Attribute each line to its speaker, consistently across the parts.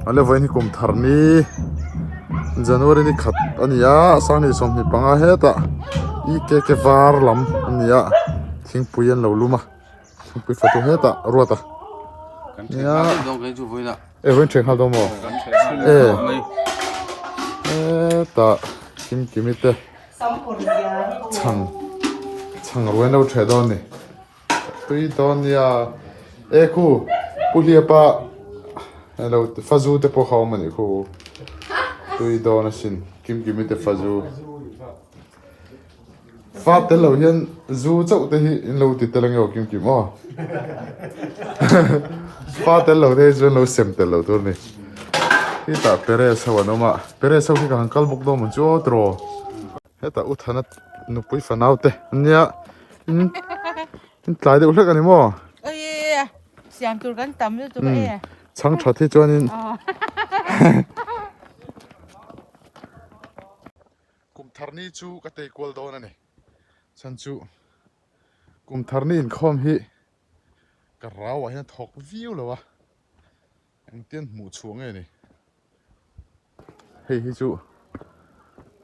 Speaker 1: Awle vawiin hi kum thar ni January ni khat a ni a sanghnih 25 hetah i ke ke var lam a ni a thingpui an lo lum a thingpui fatu hetah ruat a nia e vawiin ṭhen nghal dawn maw e hetah kimkimi te chhang chhang ruai an lo ṭheh dawn a ni. Tui dawn nia e khu pu hliapa alo fazu te pawh kha awm anih khu tui dawn asin kim kimi te fazu fa tel lo hian zu chauh te hi in lo ti tel ange aw kim kim aw fa tel lo te hi chuan lo sem tel lo tur a ni hetah Perez ho an awm a Perez ho khi ka han kal bawk dawn maw chu aw tiraw. Hetah u Thana nupui fanau te an nia in in tlai deuh hlek a ni maw?
Speaker 2: Awi siam tur kan tam lutuk a e.
Speaker 1: Chhang that hi chuanin Kum thar ni chu ka tei kual dawn a ni. Chhan chu kum thar ni inkhawm hi ka rau ah hian thawk viau lo a. Engtian hmuh chhuah nge ni? Hei hi chu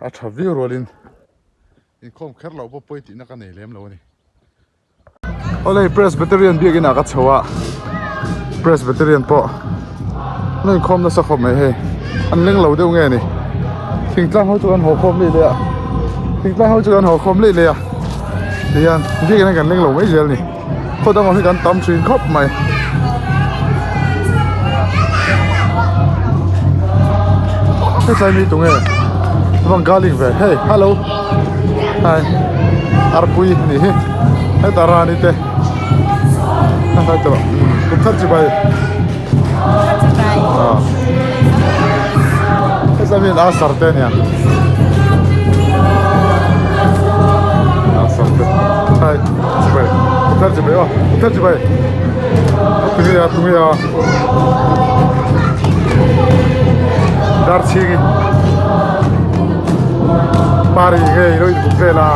Speaker 1: a tha viau rualin inkhawm kher loh pawh pawi tihna ka nei lem lo a ni. Awle Presbyterian biakin ah ka chho a, Presbyterian pawh an inkhawm nasa khawp mai hei, an leng lo deuh nge ni? Thingtlang ho chu an haw khawm leh leh a, thingtlang ho chu an haw khawm leh leh a, tihian biakin ah kan leng lo mai zel a ni. Khaw dangah hi kan tam thin khawp mai. Hetlai mi tunge vang garlic ve hei hello hi arpui anih hi heta rani te a hlai tawh kum thar chi bai hetlai mi an asar te ania asar te hi. Chibai, Uthar chibai aw, Uthar chibai. Tunge ya, tunge ya. Dar chhingi. Pari nge ilo in buk vela.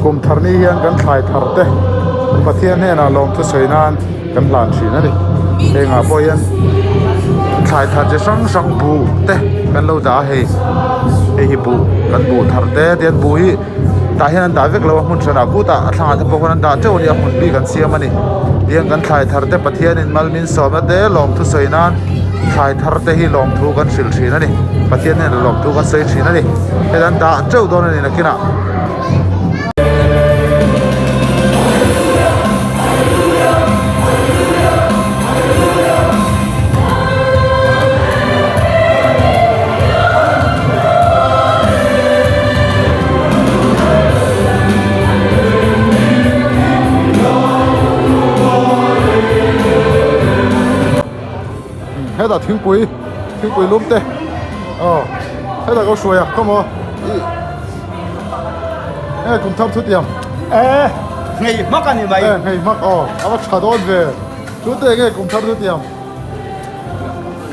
Speaker 1: Kum thar ni hian kan thlai thar te Pathian hnenah lawmthu sawi nan kan hlan thin a ni. Hengah pawh hian thlai thar chi hrang hrang buh te kan lo dah a hei hei hi buh kan buh thar te tian buh hi tah hian an dah vek lo a hmun hranah kutah a thlangah te pawh khawn an dah teuh a ni a hmun bik an siam a ni tiang kan thlai thar te Pathianin mal min sawmna te lawmthu sawi nan thlai thar te hi lawmthu kan hrilh thin a ni Pathian hian lawmthu kan sawi thin a ni heta an dah teuh dawn a ni nakinah. Hetah thingpui thingpui lum te aw hetah ka hruai a come on e kum thar thu tiang
Speaker 3: e nghei hmak a ni mai
Speaker 1: e nghei hmak aw a va tha dawn ve chu te nge kum thar thu tiang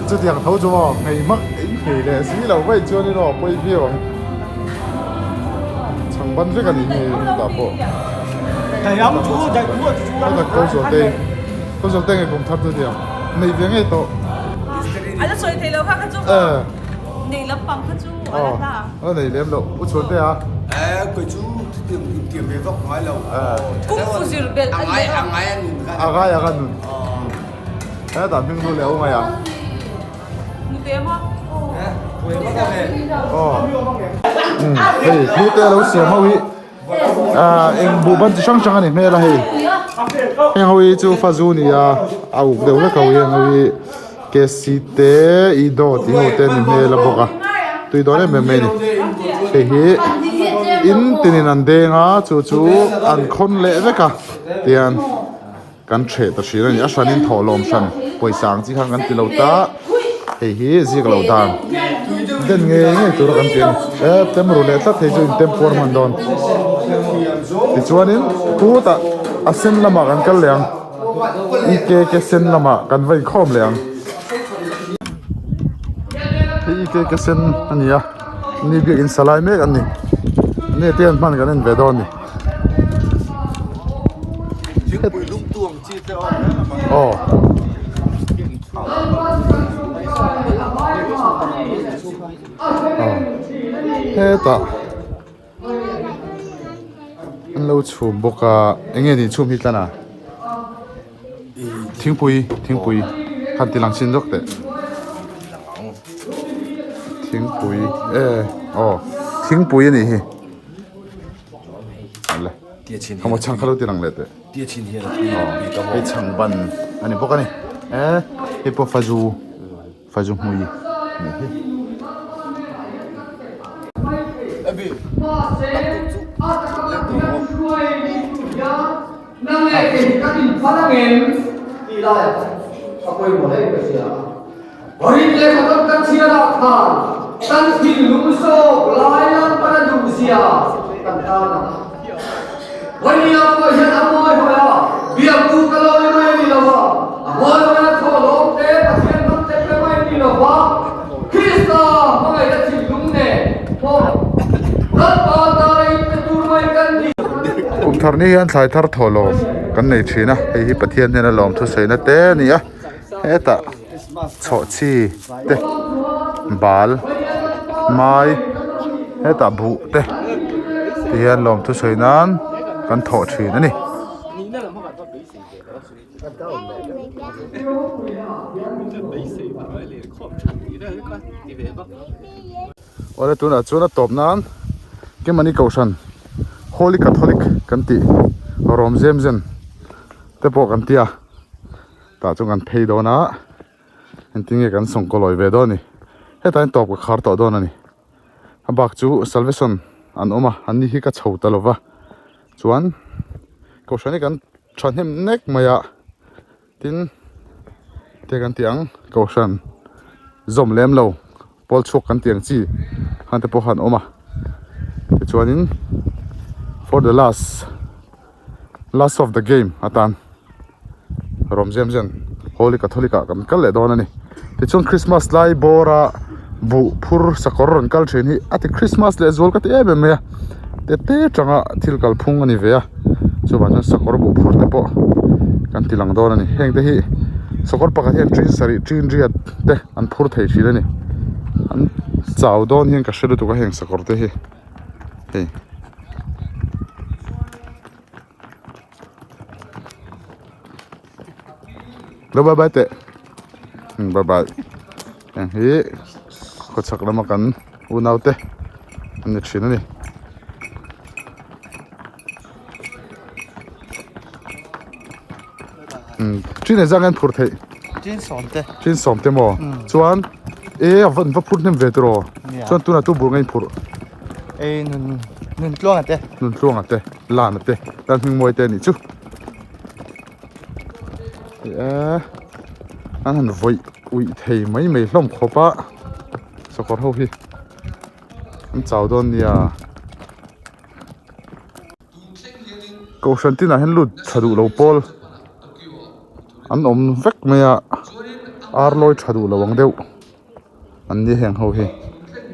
Speaker 1: chu tiang tho chu maw nghei hmak in nghei leh si lo vaih chuan in aw pawi viau ang chhang ban vek a ni hei hetah pawh hetah ko zawh te ko zawh te nge kum thar thu tiang nei ve ngei tawh
Speaker 2: a la sawi thei lo kha kha chu nei lampang kha chu a la hla
Speaker 1: a nei lem lo u chhuan te a
Speaker 3: e kei chu tiang tiang ve vak ngai lo
Speaker 2: kung fu zir belh
Speaker 3: a ngai a ngai a nun kha
Speaker 1: a ngai a ka nun he ta hming lu leh u ngai a
Speaker 2: nu ve ma
Speaker 1: oh hei thu te lo siam ho hi eng buh ban chi hrang hrang a ni hmel a hei heng ho hi chu fazu ni a a uk deuh hlek ho hi heng ho hi kc te ido tih ho te a ni hmel a bawk a tui dawn em em mai a ni hei hi in tinin an deng a chu chu an khawn leh vek a tihian kan hreh ta hrin a ni a hranin thawhlawm hran pawisa ang chi khan kan ti lo ta hei hi zik lo dan den ngei ngei tura kan ti a ni e tem ru leh tlat hei chu in tem puar hman dawn tichuanin khutah a sen lamah kan kal leh ang i ke ke sen lamah kan va inkhawm leh ang hei i ke ke sen a ni a ni biakin sa lai mek an ni ni te hian hman kan en ve dawn a ni. Aw. Aw. Hetah an lo chhum bawk a eng nge ni chhum hi tlan a thingpui thingpui han ti lang chin zawk teh thingpui e aw thingpui a nih hi le khaw chhang kha lo ti lang leh teh aw hei chhang ban a ni bawk a ni e hei pawh fazu. Fazu hmui nih hi. Kum thar ni hian thlai thar thaw lawm kan nei thin a hei hi Pathian hnena lawm thusawi te a ni a hetah chhawhchhi te bal mai hetah buh te tihian lawm thusawi nan kan thawh thin a ni. Awle tunah chuan a tawp nan Kemani Kohhran Holy Catholic kan tih rawm zem zem te pawh kan tia tah chuan kan phei dawn a engtin nge kan sawngkaw lawi ve dawn a ni hetah hian tawp ka khar tawh dawn a ni a bak chu salvation an awm a an ni hi ka chho ta lo va chuan Kohhran hi kan thahnem nek mai a tin te kan tih ang kohhran zawm lem lo pawl chhuak kan tih ang chi khan te pawh khan awm a tichuanin for the last last of the game atan rawm zem zem holy catholic ah kan kal leh dawn a ni tichuan christmas lai bawr a buh phur sakawr rawn kal thin hi a ti christmas leh zual ka ti em em mai a tete tanga thil kalphung a ni ve a chuvang chuan sakawr buh phur te pawh kan ti lang dawn a ni heng te hi sakawr pakhat hian tin sarih tin riat te an phur thei thin a ni an chau dawn hian ka hre lutuk a heng sakawr te hi hei. Lo bye bye teh bye bye heng hi khawchhak lama kan unau te an ni thin a ni. Tin engzah nge an phur theih?
Speaker 4: Tin sawm te.
Speaker 1: Tin sawm te maw? Chuan e a va an va phur hnem ve tiraw? Chuan tunah tu bur nge in phurh?
Speaker 4: Ei nun nun tluanga te.
Speaker 1: Nun tluanga te lana te lal hming mawi te a nih chu. E an han vawih uih thei mai mai hlawm khawp a sakawr ho hi an chau dawn nia. Kohhran tinah hian lut tha duh lo pawl an awm vek mai a ar lawi tha duh lo ang deuh an ni heng ho hi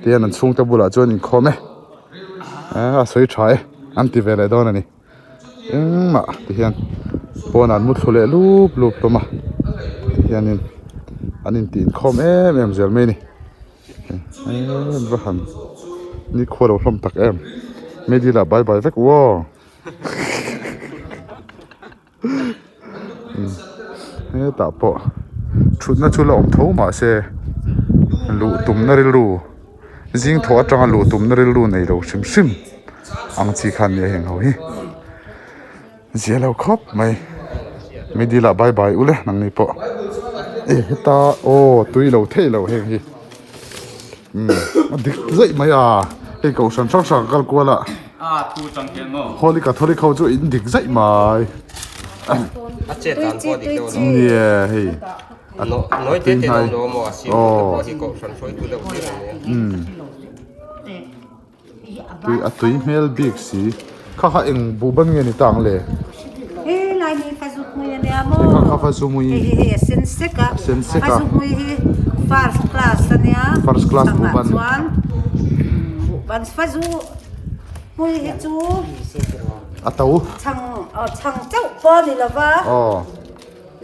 Speaker 1: tihian an chhungte bulah chuan inkhawm e eh a sawi tha e an ti ve leh dawn a ni engmah tihian pawnah an mu thlu leh lup lup hlawm a tihianin an intih inkhawm em em zel mai a ni. Eee va han nikhua lo hlawm tak em Medi lah bye bye vek uaw hetah pawh thutna chu la awm tho mahse luh tumna rilru zing thawh atanga luh tumna rilru nei lo hrim hrim ang chi khan nia heng ho hi. Zia lo khawp mai Medi lah bye bye ule nang ni pawh e heta aw tui lo thei lo heng hi umm a dik zaih mai a hei kohhran hrang hrang kal kual a Holy Catholic ho chu in dik zaih mai nia hei a tui hnai aw umm. Tui a tui hmel bik si. Kha kha eng buh ban nge ni ta ang le?
Speaker 5: He lai hi fa zu hmui a nia maw?
Speaker 1: He kha kha fa zu hmui.
Speaker 5: Hei hi hei a sen sek a.
Speaker 1: A sen sek a.
Speaker 5: Fa zu hmui hi first class a nia.
Speaker 1: First class buh ban.
Speaker 5: Chuan buh ban fa zu hmui hi chu.
Speaker 1: A to.
Speaker 5: Chhang aw chhang chauh pawh a ni lo va.
Speaker 1: Aw.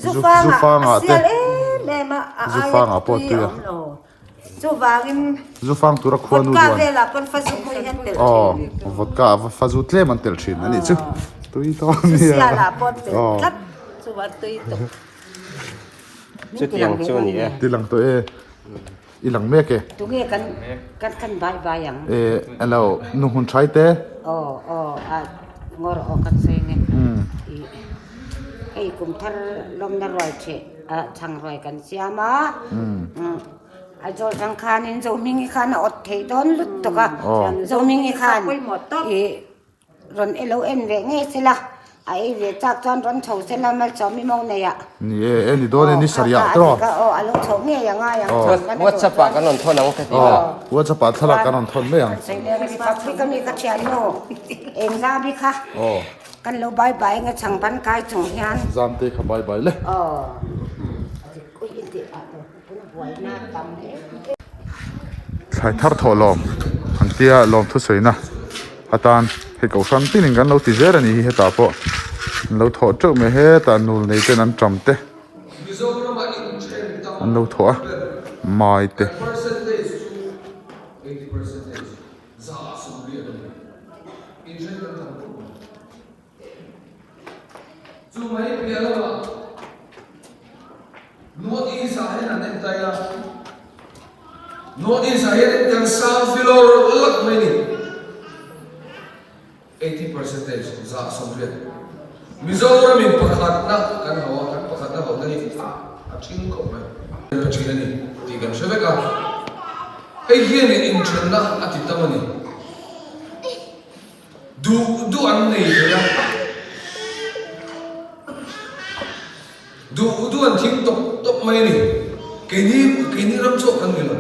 Speaker 5: Zufang ah a sial em em a, a aia tui a awm lo. Chuvangin
Speaker 1: Zufang tura khuanu
Speaker 5: vodka
Speaker 1: duan.
Speaker 5: velah pawn fazu hmui hi an telh thin.
Speaker 1: Aw, vodka ah fazu tlem an telh thin a nih chu. Tui tawh a nia.
Speaker 5: Sialah pawh an telh tlat. Chuvang tui tawh.
Speaker 6: Chutiang chu a ni e.
Speaker 1: Tilang tawh e. I lang mek e.
Speaker 7: Tunge kan kan kan bai bai ang.
Speaker 1: E alo nu hmun thai te.
Speaker 7: Aw aw a ngawr aw kan sawi nge. I hei kum thar lawmna ruai theh a chhang ruai kan siam a. Aizawl tang khanin Zohmingi khan a awt theih dawn lut tuk a. Zohmingi khan i Rawn e lo en ve ngei se la, a ei ve chak chuan rawn chho se la Malsawm i mo nei ah.
Speaker 1: Ni e, e ni dawn e ni sarih ah tawh.
Speaker 7: Aw a lo chho ngei a ngai ang chuan kan
Speaker 6: WhatsApp ah kan rawn thawn ang ka ti a.
Speaker 1: WhatsApp ah thlalak kan rawn thawn mai ang.
Speaker 7: Sawi leng ka thiannu eng zam hi kha kan lo bye bye anga chhang ban kai chung hian.
Speaker 1: Zam te kha bye bye le.
Speaker 7: Aw ui intih pah tur tuna buaina tam hle.
Speaker 1: Thlai thar thawh lawm an tia lawm thusawina atan hei kohhran tinin kan lo ti zel a nih hi hetah pawh an lo thawh teuh mai hetah nul nei ten an tam te an lo thawh a mai te.
Speaker 8: North East ah hian an entai a, North East ah hian kan sang filawr lak mai a ni, 80 percentage 80%. Mizoram in pakhatna kan hauh a, kan pakhatna hauhna hi a thing khawp mai. Kan pa thin a ni tih kan hre vek a, hei hianin inthenna a ti tam a ni. Duh duh an nei thei a, duh duh an thing tawp tawp mai a ni. Keini keini ram chhuak kan ni lo.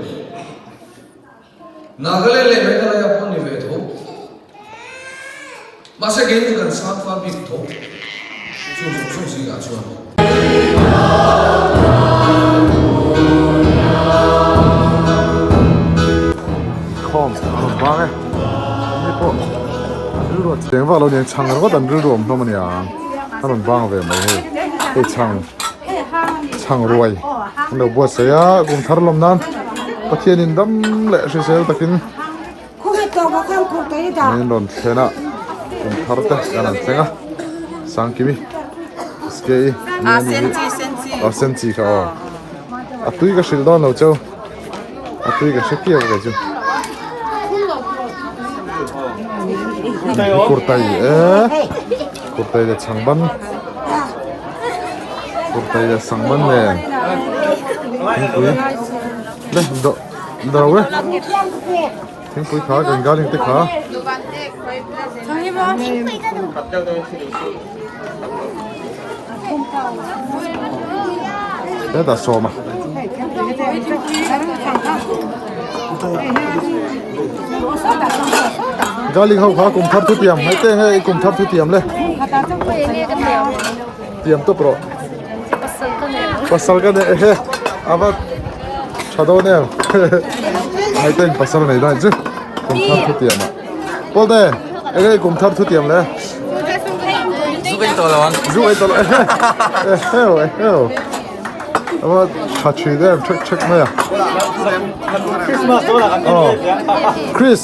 Speaker 8: Nagaland leh Meghalaya pawh ni ve tho. Mahse keini kan sang fal bik tho. Chu zawng zawng zingah chuan.
Speaker 1: Khawm a rawn vang e ani pawh an rilru a cheng vak lo nia chhang ringawt an rilru awm hlawm a nia a rawn vang ve mai hei hei chhang chhang ruai an lo buatsaih a kum thar lawm nan Pathianin dam leh hrisel takin Min rawn thlen a, kum thar te kan han thleng a, Sangkimi ske i a sen chi kha aw a tui ka hrilh dawn lo cheu a tui ka hre kiau kei chu kurtai e kurtai leh chhang ban kurtai leh sang ban nen thingpui le do do e. Thingpui kha kan garden te kha. Hetah sawm a. Garlic ho kha kum thar thu tiam hei te nge i kum thar thu tiam le. Tiam tawp rawh. Pasal ka nei ehe ava tha dawn em hei te in pasal nei dawn chu kum thar thu tiam ah Pawlte enge i kum thar thu tiam le
Speaker 4: Zu ei tawh lo ang
Speaker 1: Zu ei tawh lo ehe eheu eheu ava tha thin em thek thek mai a
Speaker 4: Christmas dawn ah kan
Speaker 1: Chris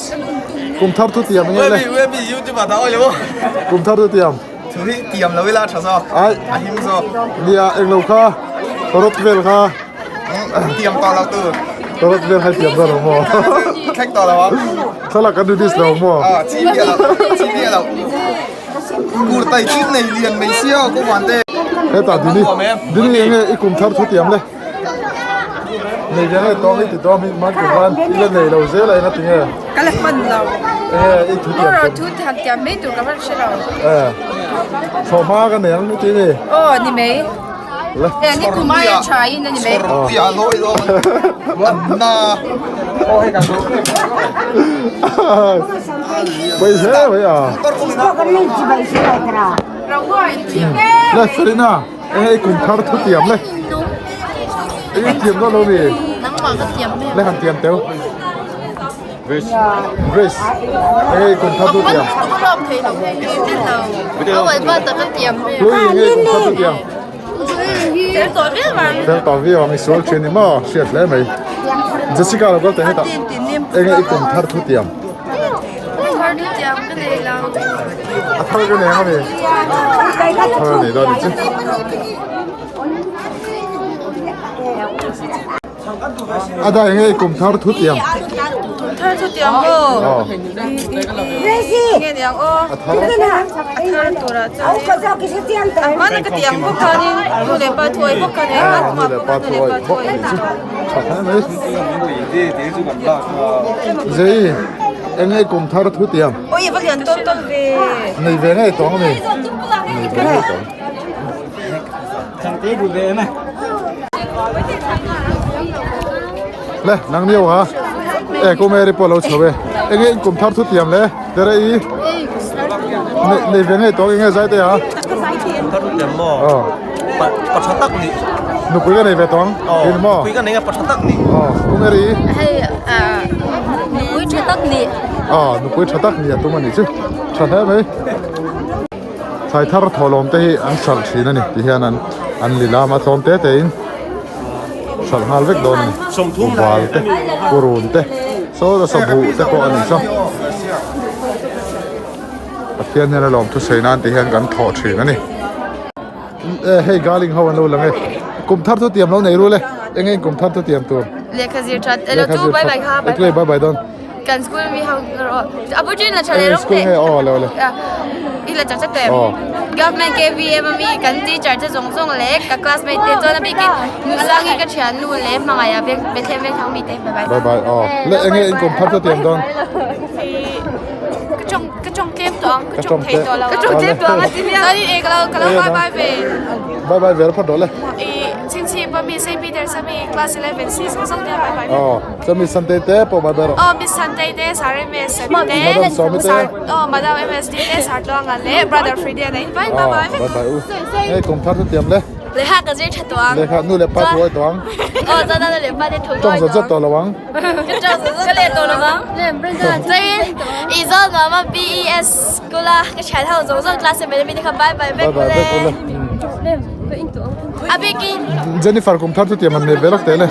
Speaker 1: kum thar thu tiam enge le
Speaker 4: YouTube ah dah awi lo
Speaker 1: kum thar thu tiam
Speaker 4: Thu hi tiam lo ila tha zawk.
Speaker 1: Ai.
Speaker 4: A him zawk.
Speaker 1: Nia englo kha rawt vel kha.
Speaker 4: Tiam tawh lo tu.
Speaker 1: Rawt vel hai tiam dawn lo maw?
Speaker 4: Thleng tawh lo ang.
Speaker 1: Thlalak kan release lo maw?
Speaker 4: Ah chi miah lo. Chi miah lo. Kur tai chin nei lian mai sia ko van te.
Speaker 1: Hetah Dini Dini enge i kum thar thu tiam le. Nei ve nge tawng i ti dawn hi man kum khan i la nei lo zel a enga ti nge?
Speaker 2: Ka la hman lo.
Speaker 1: Enge i thu tiam
Speaker 2: Aw thu han tiam mai tur ka hman hre lo.
Speaker 1: Eh thlawh hma ka nei ang ti ni.
Speaker 2: Aw ni mai.
Speaker 1: Le.
Speaker 2: Eh ni kum aia tha in a ni mai.
Speaker 4: Chhawrpui ah lawi dawn an na.
Speaker 1: Aw hei kan Pai hle mai a. Le Serena. Hei kum thar thu tiam le. Ei tiam dawn lo mi.
Speaker 2: Nangmah ka tiam mai.
Speaker 1: Le han tiam teu. Grace enge i kum thar tu tiang Chloe enge i kum thar tu tiang Fel tawh viau ang i sual thin ni maw hriat hle mai Jessica lo kal teh hetah enge i kum thar thu tiang A thar ka nei ang a mi a thar a nei dawn a ni chu. A dai nge kum thar thu tiang.
Speaker 2: Kum thar thu tiang maw? Nge niang aw.
Speaker 1: A thar.
Speaker 2: A thar tur ah chuan. A hmana ka tiang bawk khanin nu leh pa thuai bawk kha nia.
Speaker 1: Nu leh pa thuai bawk a nih chu. Tha hle mai. Zei enge kum thar thu tiang.
Speaker 2: Oi va lian tawl tawl ve.
Speaker 1: Nei ve ngei tawng a mi. Nei ve ngei tawng. Le nang niau ha e ku Mary pawh lo chho e enge in kum thar thu tiam le tere i nei nei ve ngei tawng enge zai te ha
Speaker 9: thar thu tiam maw pa pa tha tak ni
Speaker 1: nupui ka nei ve tawng in maw
Speaker 9: nupui ka nei a pa tha tak ni
Speaker 1: ku Mary
Speaker 10: hei nupui tha tak ni
Speaker 1: nupui tha tak ni a tum ani chu tha hle mai. Thlai thar thawhlawm te hi an hralh thin a ni ti hian an an lilam a tlawm te te in hralh nghal vek dawn a ni val te purun te saw nasa buh te pawh a ni saw Pathian hian a lawm thusawi nan ti hian kan thawh thin a ni e hei garling ho an lo lang e kum thar chu tiam lo nei rul e eng eng kum thar chu tiam tur
Speaker 10: lehkha zir that elo chu bye bye kha
Speaker 1: bye bye bye dawn
Speaker 10: Kan school mi ho ro apu chin la thale ro
Speaker 1: school nge aw le le
Speaker 10: i la chak chak te government KVM ami kan teacher te zong zong le ka classmate te chuan abi ki nusangi ka thian nu le hmangaia vek Bethlehem vek thang mi te bye bye
Speaker 1: bye bye aw le enge in kum thar chu tiam dawn
Speaker 10: ka chong ka chong tlem tawh ang ka chong thei tawh lo ka chong tlem tawh ang a ti nia chuan in e ka lo ka lo bye bye ve
Speaker 1: bye bye ve phawt rawh le
Speaker 10: i chhingchhip ami St Peter's ami class 11 C zong zong te bye bye
Speaker 1: aw Chuan Miss Santei te pawh mai ber.
Speaker 10: Aw Miss Santei te, Sir MS te,
Speaker 1: Madam Sawmi te,
Speaker 10: aw Madam MSD te, Sir Tluanga leh Brother Freddie an in vai bye bye vek.
Speaker 1: Bye bye u. Hei kum thar chu tiam le.
Speaker 10: Lehkha ka zir tha tawh ang.
Speaker 1: Lehkha nu leh pa thu ai tawh ang.
Speaker 10: Aw chuan nu leh pa te thu ai
Speaker 1: tawh ang. Tawng zawt zawt tawh lo ang.
Speaker 10: Ka tawng zawt zawt ka leh tawh lo ang. Chuan i zawn nuam a BES school a ka thian ho zawng zawng class 7 ami te kha bye bye vek
Speaker 1: u le.
Speaker 10: A bikin.
Speaker 1: Jennifer kum thar chu tiam an nei ve lawk teh le.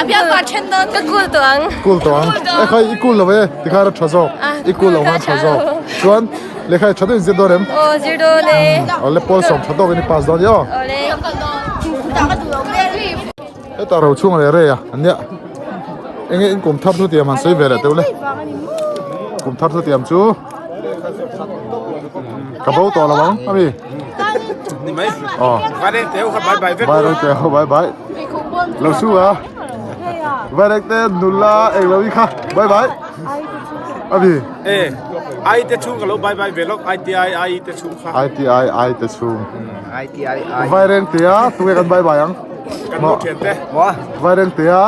Speaker 10: A biak pa then dawn ka cool tawh ang.
Speaker 1: Cool tawh ang. E khai i cool lo e tikhan a tha zawk. I cool lo khan tha zawk. Chuan lehkha i tha deuhin zir dawn em?
Speaker 10: Aw zir dawn e.
Speaker 1: Aw le pawl sawm tha tawkin i pass dawn i aw.
Speaker 10: Awle.
Speaker 1: Hetah ro chhung leh rei a an nia. Enge in kum thar chu tiam han sawi ve leh teuh le. Kum thar chu tiam chu ka bo tawh lo ang a mi.
Speaker 3: Ni mai.
Speaker 1: Aw.
Speaker 3: Bye bye vek.
Speaker 1: Bye bye bye bye. Lo su a. Bye te nula eng lo i kha. Bye bye. A mi.
Speaker 3: E ai te chung ka lo bye bye ve lok ITI ai te chung kha.
Speaker 1: ITI ai te chung.
Speaker 4: ITI ai.
Speaker 1: Vaireng tia tunge kan bye bye ang.
Speaker 3: Kan nu thian te.
Speaker 4: Maw?
Speaker 1: Vaireng tia.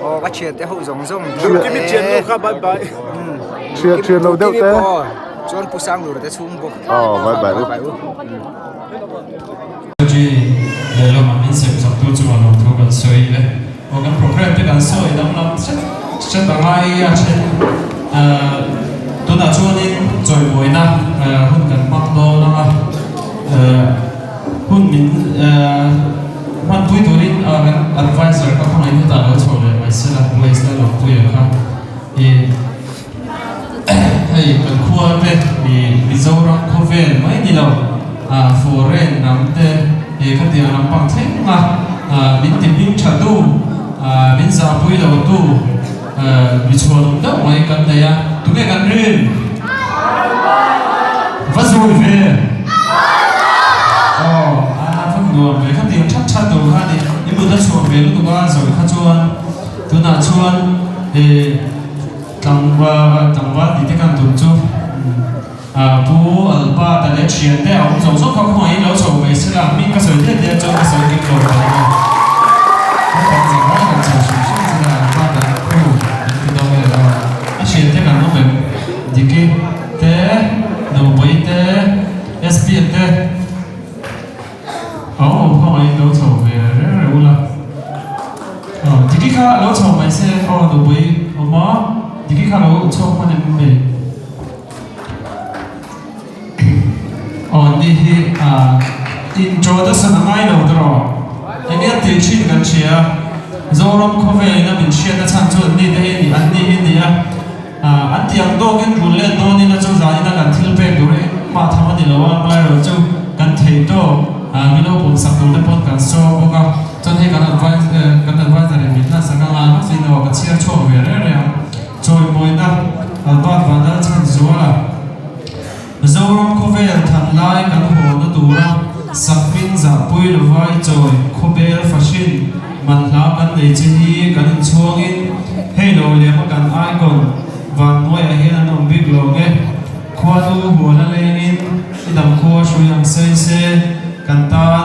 Speaker 4: Aw ka thian te ho zawng zawng.
Speaker 3: Kimi thian nu kha bye bye.
Speaker 1: Thian thian lo deuh te.
Speaker 4: Chuan Pu Sanglur te chhung bawk.
Speaker 1: Aw bye bye u.
Speaker 11: Ji lehlam min sem sak tu chu a lo thu kan sawi le. Aw kan program te kan sawi danglam hret hret a ngai a then tunah chuanin chawibuaina hun kan hmang dawn ang a hun min hmanpui turin kan adviser ka hmangaih hetah lo chho leh mai sela Grace Lalawmpuia kha i hei kan khua te Mizoram khawvel mai ni lo foreign ram te khatiang lampang thleng a min ti hming tha tu min zahpui lo tu mi chhuanawm deuh mai kan nei a tunge kan rin va zui ve aw a va nuam ve khatiang that that tur kha ni i mut a chhuak ve lutuk a zawi kha chuan tunah chuan tlangval tlangval tih te kan tum chu Pu Alpa ta leh thian te a awm zawk zawk kha khawngaih in lo chho mai se la, hming ka sawi diat diat chuan ka sawi kim lo palh ang e. Naupang zang lai kan chho hrim hrim chu la Alpa ta leh khu kan ti dawng e aw. A thian te kan awm em? Diki te, Nopui te, SPN te a awm awm khawngaih in lo chho ve reng reng ula. Diki kha lo chho mai se aw Nopui awm a. Diki kha lo chhuak hman em me? Aw ni hi introduction a ngai lo tawh enge a tih thin kan hria Zoram khawvel in a min hriat na chhan chu an ni te hi ani an ni hi ani a an tih ang tawkin rul let dawn ila chu zanin a kan thil pek tur engmah tham a ni lo a amaherawh chu kan thei tawk milo pawm sak tur te pawn kan sawm bawk a chuan hei kan adviser kan adviser in min hlansak anga an awm lo a ka chhiar chhuak ve reng reng ang. Chawimawina Albert Vanlalchhanzuala, Zoram khawvel than lai kan hawna tura Sakping zahpui lovai chawi khawbel fahrin manhla kan nei che hi kan inchhuangin hei lo lema kan icon Vanhnuaiah hian an awm bik lo nge Khuanu huala lengin i dam khua hrui ang sei se kan tan.